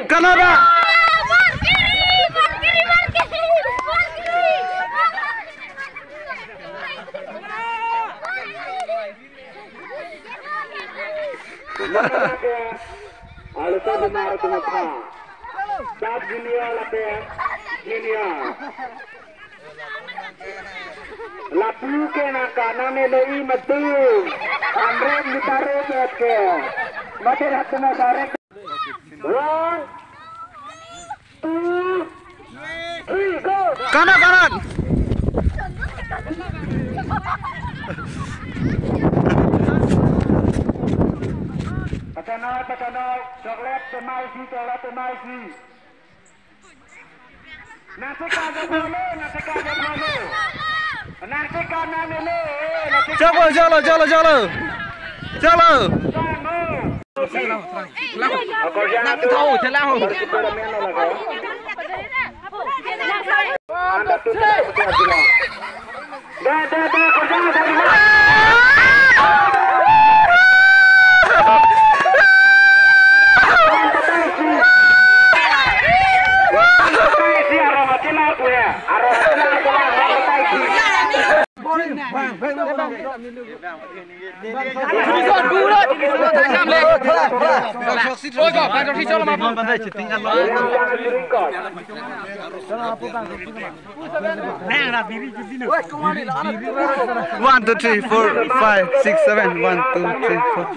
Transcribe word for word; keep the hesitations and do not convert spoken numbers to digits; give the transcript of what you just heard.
Kanada. Alo to benar ko matha. Sub junior lapen junior. Lapu ke nangkanam nelo i madu. Amrem ditaruh ke. Mate ratu na sarek. One, two, three, go. Kanan, kanan. Pachanoi, pachanoi, chocolate pemaisi, chocolate pemaisi. Nasi kajak malu, nasi kajak malu. Nasi kanan dulu, eh, nasi Chalo, chalo, chalo, chalo. Chalo. Nang tahu, chalo. Anda tuh. Da, da, da, kerja, da, da. One, two, three, four, five, six, seven. One, two, three, four.